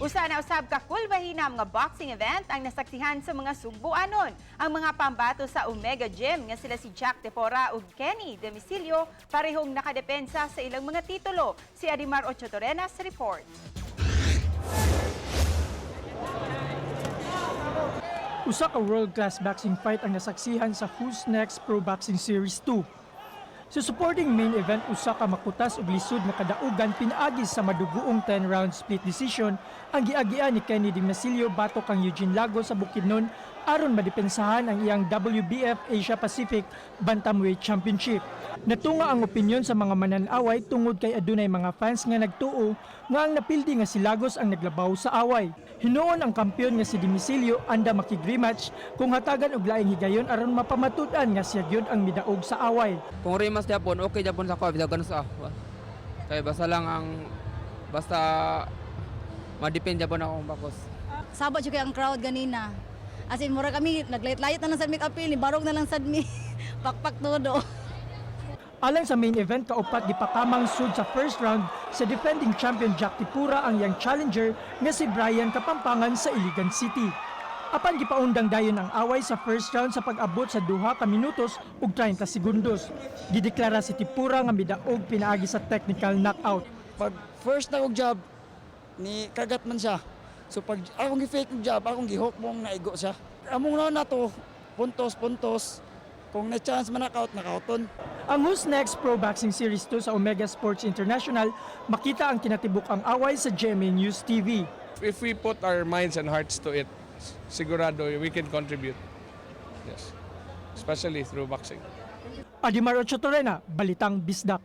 Usa na usab ka kulbahinam nga boxing event ang nasaksihan sa mga Sugbuanon. Ang mga pambato sa Omega Gym nga sila si Jack Tepora ug Kenny Demicilio parehong nakadepensa sa ilang mga titulo. Si Adimar Ochotorena sa report. Usa ka world-class boxing fight ang nasaksihan sa Who's Next Pro Boxing Series 2. Sa supporting main event, usa ka makutas ug lisod nga kadaugan pinaagi sa madugoong 10-round split decision ang giagian ni Kenny Demacilio batok kang Eugene Lagos sa Bukidnon aron madepensahan ang iyang WBF Asia Pacific Bantamweight Championship. Natunga ang opinyon sa mga manan-away tungod kay adunay mga fans nga nagtuo nga ang napildi nga si Lagos ang naglabaw sa away. Hinuon ang kampiyon nga si Demicilio anda makig-rematch kung hatagan og laing higayon aron mapamatud-an nga siya gyud ang midaog sa away. Kung rematch japon, okay japon sa ko, bisag ganun sa. Kay basta lang ang basta ma-depend japon ako kung bakos. Sabot jud kay ang crowd ganina. As in, mura kami, naglayot-layot na lang sad mi kapil, ni barog na lang sad mi. Pakpak todo. Alang sa main event, kaupat gipakamang sud sa first round sa defending champion Jack Tipura ang iyang challenger nga si Brian Kapampangan sa Iligan City. Apan gipaundang dayon ang away sa first round sa pag-abot sa 2 ka minutos ug 30 segundos. Gideklara si Tipura nga midaog pinaagi sa technical knockout. Pag first na kog jab, ni kagat man siya. So pag akong gi-fake og jab, akong gi-hook mong naigo siya. Among na to, puntos, puntos. Kung na chance man knockout, knockouton. Ang Who's Next Pro Boxing Series 2 sa Omega Sports International, makita ang kinatibuk ang away sa GMA News TV. If we put our minds and hearts to it, sigurado we can contribute. Yes. Especially through boxing. Adimar Ochotorena, Balitang Bisdak.